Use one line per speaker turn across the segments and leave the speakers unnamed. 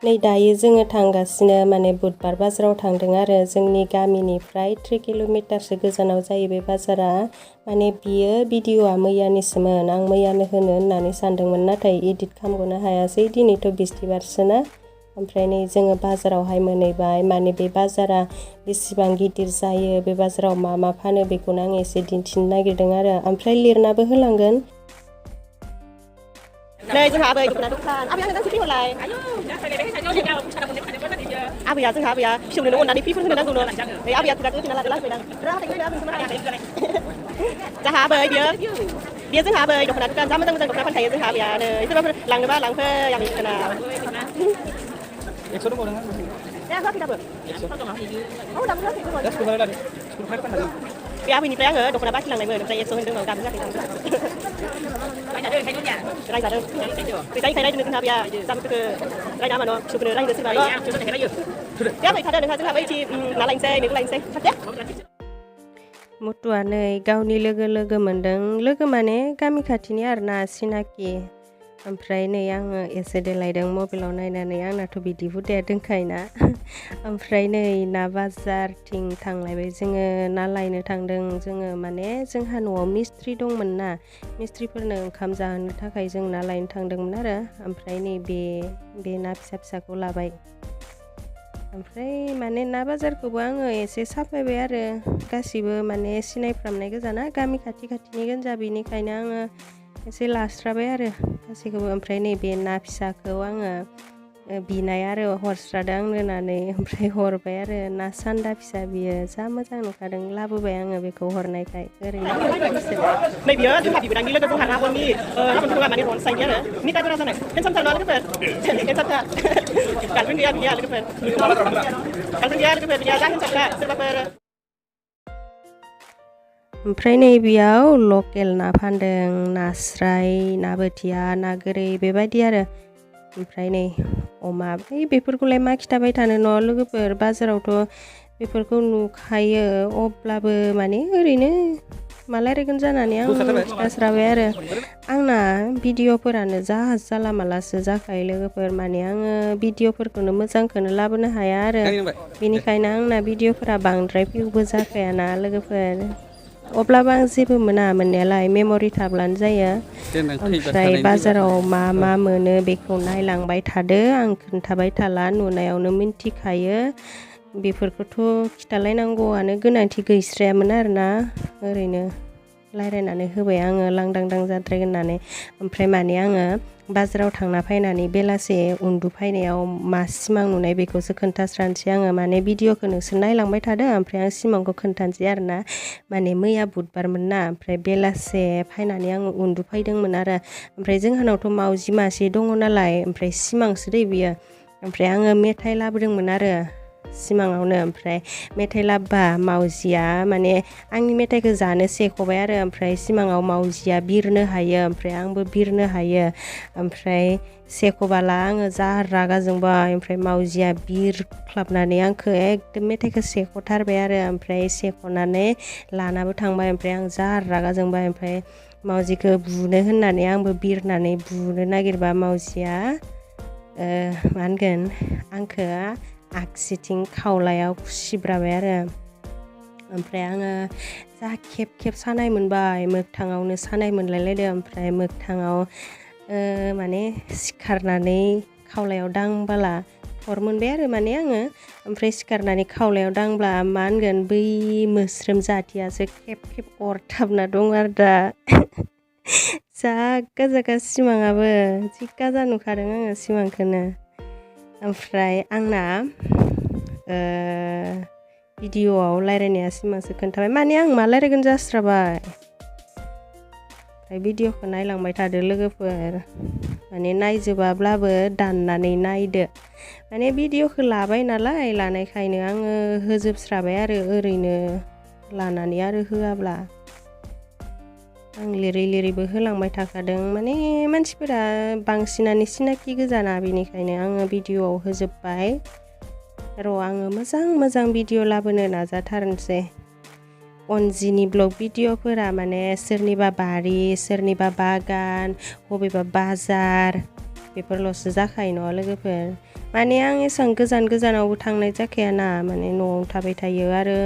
नै दायो जोङो थांगासिनो माने बुधबार बाजाराव थांदों आरो जोंनि गामिनिफ्राय 3 किल'मिटारसो गोजानाव जायो बे बाजारा माने बियो भिडिअ'आ मैयानिसोमोन आं मैयानो होनो होननानै सानदोंमोन नाथाय एडिट खालामग'नो हायासै दिनैथ' बिस्थिबारसोना ओमफ्राय नै जोङो बाजारावहाय मोनहैबाय माने बे बाजारा बेसेबां गिदिर जायो बे बाजाराव मा मा फानो बेखौनो आं एसे दिन्थिनो नागिरदों आरो ओमफ्राय लिरनाबो होलांगोन
नै जोंहा आबै दख'ना दखान आबैया नोंसो फैहरलाय आबैया जोंहा आबैया फिसौनोनो अननानै फ्रिफोर होनो नांगौनो नै आबैया खुदा गोथेना लादो लांफैदां जोंहा आबै बियो जोंहा आबै दख'ना दखान जा मोजां मोजां दख'ना फानखायो जोंहा आबैया नै सोरबाफोर लांनोबा लांफै आबै दखाना
100 दंबावो नोङो
दे होआखै दाबो
100
दाबो होआखै
दा स्कुल लादो स्कुल फायनो फानदों
बे आबैनिफ्राय आङो दख'ना बाखि लांनायमोन ओमफ्राय 100 होनदों दाबो होआखै रायजादों फैसानिफ्राय रायदों जोंहा आबैया जाबोखौ रायना हामा न' फिसौखौनो रायनो सोरबा न' दे आबै थादो नोंहा जोंहा बैथि ना लायनोसै मैगं लायनोसै थादो
मुथुआ नै गावनि लोगो मोनदों लोगो माने गामि खाथिनि आरोना सिनाखि ओमफ्राय नै आङो एसे देलायदों मबाइलाव नायनानै आंनाथ' बिदि हुदाया दंखायोना ओमफ्राय नै ना बाजारथिं थांलायबाय जोङो ना लायनो थांदों जोङो माने जोंहा न'आव मिस्ट्रि दंमोन ना मिस्ट्रिफोरनो ओंखाम जाहोनो थाखाय जों ना लायनो थांदोंमोन आरो ओमफ्राय नै बे ना फिसा फिसाखौ लाबाय ओमफ्राय माने ना बाजारखौबो आङो एसे साफायबाय आरो गासिबो माने सिनायफ्रामनाय गोजाना गामि खाथिनि गोजा बेनिखायनो आङो एसे लास्राबाय आरो गासैखौबो ओमफ्राय नैबे ना फिसाखौ आङो बिनाय आरो हरस्रादों आंनो होननानै ओमफ्राय हरबाय आरो ना सान्दा फिसा बियो जा मोजां नुखादों लाबोबाय आङो बेखौ हरनायखाय ओरैनो
नै बियो जोंहा बिबोनांनि लोगो जोंहा राबननि राबन दङ माने रनसाइनि आरो मिटा गोरा जानाय हेन्सामथार ना लोगोफोर हेन्सामथार गार्लफ्रेन्ड गैया बिनिया लोगोफोर गार्लफ्रेन्ड गैया लोगोफोर बिनिया जा हेन्सामथार सोरबाफोर
ओमफ्राय नै बेयाव लकेल ना फानदों नास्राय ना बोथिया ना गोरै बेबायदि आरो ओमफ्राय नै अमा बेफोरखौलाय मा खिथाबाय थानो न' लोगोफोर बाजारावथ' बेफोरखौ नुखायो अब्लाबो माने ओरैनो मा रायलायगोन जानानै आं खिथास्राबाय आरो आंना भिडिअफोरानो जाहाज जाला मालासो जाखायो लोगोफोर माने आङो भिडिअफोरखौनो मोजांखौनो लाबोनो हाया आरो बेनिखायनो आंना भिडिअफोरा बांद्राय भिउबो जाखायाना लोगोफोर अब्लाबो आं जेबो मोना मोननायालाय मेम'रि थाब्लानो जायो ओमफ्राय बाजाराव मा मा मोनो बेखौ नायलांबाय थादो आं खोन्थाबाय थाला नुनायावनो मिन्थिखायो बेफोरखौथ' खिथालायनांगौआनो गोनांथि गैस्रायामोन आरोना ओरैनो रायलायनानै होबाय आङो लांदां जाद्रायगोन होननानै ओमफ्राय माने आङो बाजाराव थांना फैनानै बेलासे उन्दुफैनायाव मा सिमां नुनाय बेखौसो खोन्थास्रानोसै आङो माने भिडिअखौ नोंसोर नायलांबाय थादो ओमफ्राय आं सिमांखौ खोन्थानोसै आरोना माने मैया बुधबारमोन ना ओमफ्राय बेलासे फैनानै आङो उन्दुफैदोंमोन आरो ओमफ्राय जोंहानावथ' मावजि मासे दङ नालाय ओमफ्राय सिमांसो दै बियो ओमफ्राय आङो मेथाइ लाबोदोंमोन आरो सिमाङावनो ओमफ्राय मेथाइ लाबोबा मावजिया माने आंनि मेथाइखौ जानो सेख'बाय आरो ओमफ्राय सिमाङाव मावजिया बिरनो हायो ओमफ्राय आंबो बिरनो हायो ओमफ्राय सेख'बाला आङो जा रागा जोंबाय ओमफ्राय मावजिया बिरख्लाबनानै आंखौ एकदम मेथाइखौ सेख'थारबाय आरो ओमफ्राय सेख'नानै लानाबो थांबाय ओमफ्राय आं जा रागा जोंबाय ओमफ्राय मावजिखौ बुनो होननानै आंबो बिरनानै बुनो नागिरबा मावजिया मा होनगोन आंखौ आगसिथिं खावलायाव सिब्राबाय आरो ओमफ्राय आङो जा खेब सानाय मोनबाय मोगथाङावनो सानाय मोनलायलायदों ओमफ्राय मोगथाङाव माने सिखारनानै खावलायाव दांबाला थर मोनबाय आरो माने आङो ओमफ्राय सिखारनानै खावलायाव दांब्ला मा होनगोन बै मोस्रोम जाथियासो खेब अरथाबना दं आरो दा जा गाजा सिमाङाबो जि गाजा नुखादों आङो सिमांखौनो ओमफ्राय आंना भिडिअआव रायलायनाया सिमांसो खोन्थाबाय माने आं मा रायलायगोन जास्राबाय ओमफ्राय भिडिअखौ नायलांबाय थादो लोगोफोर माने नायजोबाब्लाबो दाननानै नायदो माने भिडिअखौ लाबाय नालाय लानायखायनो आङो होजोबस्राबाय आरो ओरैनो लानानै आरो होआब्ला आं लिरैबो होलांबाय थाखादों माने मानसिफोरा बांसिनानो सिनाखि गोजाना बेनिखायनो आङो भिडिअआव होजोब्बाय र' आङो मोजां भिडिअ लाबोनो नाजाथारनोसै अनजिनि ब्लग भिडिअफोरा माने सोरनिबा बारि सोरनिबा बागान बबेबा बाजार बेफोरल'सो जाखायो नङा लोगोफोर माने आं एसेबां गोजानावबो थांनाय जाखायाना माने न'आव थाबाय थायो आरो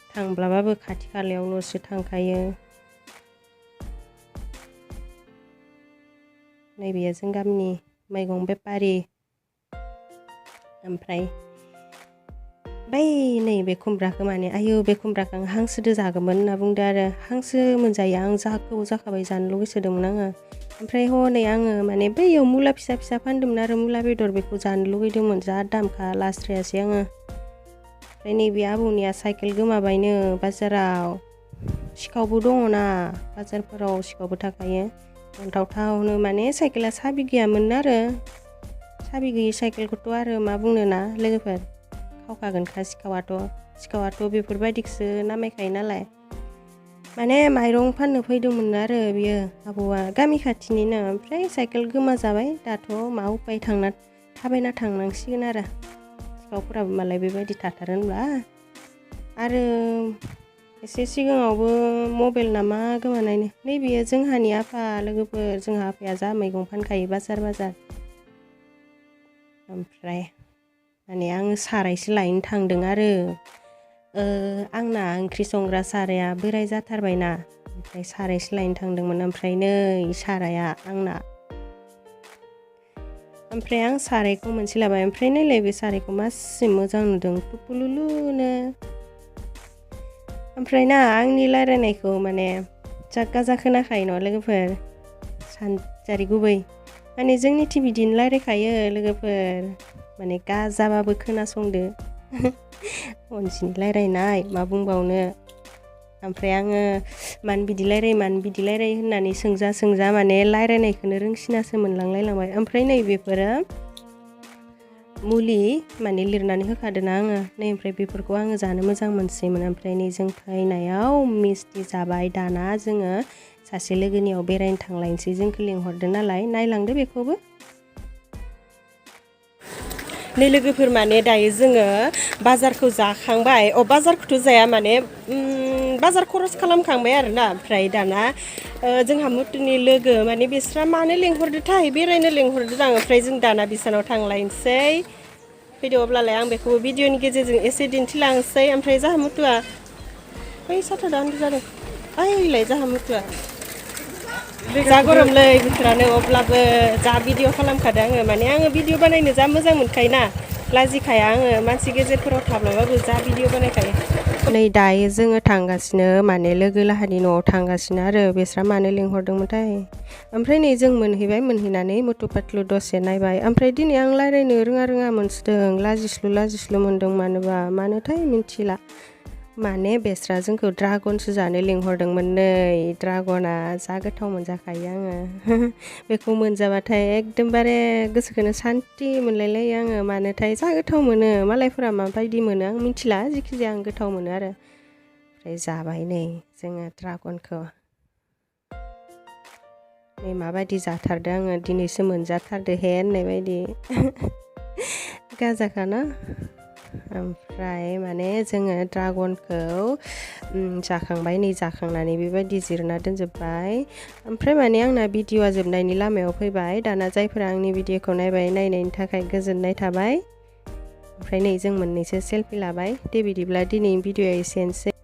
थांब्लाबाबो खाथि खालायावल'सो थांखायो नैबेयो जों गामिनि मैगं बेफारि ओमफ्राय बै नैबे खुमब्राखौ माने आयौ बे खुमब्राखौ आं हांसोदो जागौमोन होनना बुंदो आरो हांसो मोनजायो आं जाखौ जाखाबाय जानो लुगैसोदोंमोन आङो ओमफ्राय हनै आङो माने बैयाव मुला फिसा फानदोंमोन आरो मुला बेदर बेखौ जानो लुगैदोंमोन जा दामखा लास्रायासै आङो ओमफ्राय नैबे आबौनिया साइकेल गोमाबायनो बाजाराव सिखावबो दङना बाजारफोराव सिखावबो थाखायो अन्थावथावनो माने साइकेला साबि गैयामोन आरो साबि गैयि साइकेलखौथ' आरो मा बुंनो ना लोगोफोर खावखागोनखा सिखावाथ' बेफोरबायदिखौसो नामायखायो नालाय माने माइरं फाननो फैदोंमोन आरो बियो आबौआ गामि खाथिनिनो ओमफ्राय साइकेल गोमाजाबाय दाथ' मा उपाय थाबायना थांनांसिगोन आरो सिखावफोराबो मालाय बेबायदि थाथारो होनब्ला आरो एसे सिगाङावबो मबाइल नामा गोमानायनो नैबेयो जोंहानि आफा लोगोफोर जोंहा आफाया जा मैगं फानखायो बाजार ओमफ्राय माने आङो सारायसो लायनो थांदों आरो आंना ओंख्रि संग्रा साराया बोराय जाथारबायना ओमफ्राय सारायसो लायनो थांदोंमोन ओमफ्राय नै साराया आंना ओमफ्राय आं सारायखौ मोनसे लाबाय ओमफ्राय नायलाय बे सारायखौ मासे मोजां नुदों टुपुलुलुनो ओमफ्राय ना आंनि रायलायनायखौ माने गाजा खोनाखायो न' लोगोफोर सानजारि गुबै माने जोंनिथिं बिदिनो रायलायखायो लोगोफोर माने गाजाबाबो खोनासंदो अनजिनि रायलायनाय मा बुंबावनो ओमफ्राय आङो मानो बिदि रायलायो होननानै सोंजा माने रायलायनायखौनो रोंसिनासो मोनलांलायलांबाय ओमफ्राय नै बेफोरो मुलि माने लिरनानै होखादोंना आङो नै ओमफ्राय बेफोरखौ आङो जानो मोजां मोनसैमोन ओमफ्राय नै जों फैनायाव मिस्टि जाबाय दाना जोङो सासे लोगोनियाव बेरायनो थांलायनोसै जोंखौ लिंहरदों नालाय नायलांदो बेखौबो नै लोगोफोर माने दायो जोङो बाजारखौ जाखांबाय बाजारखौथ' जाया माने बाजार खरस खालामखांबाय आरोना ओमफ्राय दाना जोंहा मुथुनि लोगो माने बिस्रा मानो लेंहरदोंथाय बेरायनो लेंहरदों आं ओमफ्राय जों दाना बिसानाव थांलायनोसै फैदो अब्लालाय आं बेखौबो भिडिअनि गेजेरजों एसे दिन्थिलांसै ओमफ्राय जाहा मुथुआ बै साथा दान्दो जादों ओइलाय जाहा मुथुआ जा गरमलै बोथोरानो अब्लाबो जा भिडिअ खालामखादों आङो माने आङो भिडिअ बानायनो जा मोजां मोनखायोना लाजिखाया आङो मानसि गेजेरफोराव थाब्लाबाबो जा भिडिअ बानायखायो नै दायो जोङो थांगासिनो माने लोगो लाहानि न'आव थांगासिनो आरो बिस्रा मानो लिंहरदोंमोनथाय ओमफ्राय नै जों मोनहैनानै मुथु पातलु दसे नायबाय ओमफ्राय दिनै आं रायलायनो रोङा मोनसोदों लाजिस्लु मोनदों मानोथाय मिन्थिला माने बेस्रा जोंखौ ड्रागनसो जानो लिंहरदोंमोन नै ड्रागना जा गोथाव मोनजाखायो आङो बेखौ मोनजाबाथाय एकदमबारे गोसोखौनो सान्थि मोनलायलायो आङो मानोथाय जा गोथाव मोनो मालायफोरा माबायदि मोनो आं मिथिला जिखिजाया आं गोथाव मोनो आरो ओमफ्राय जाबाय नै जोङो ड्रागनखौ नै माबायदि जाथारदों आङो दिनैसो मोनजाथारदो हे होननाय बायदि गाजाखाना ओमफ्राय माने जोङो ड्रागनखौ जाखांबाय नै जाखांनानै बेबायदि जिरना दोनजोब्बाय ओमफ्राय माने आंना भिडिअआ जोबनायनि लामायाव फैबाय दाना जायफोरा आंनि भिडिअखौ नायनायनि थाखाय गोजोननाय थाबाय ओमफ्राय नै जों मोननैसो सेल्फि लाबाय दे बिदिब्ला दिनैनि भिडिअआ एसेनोसै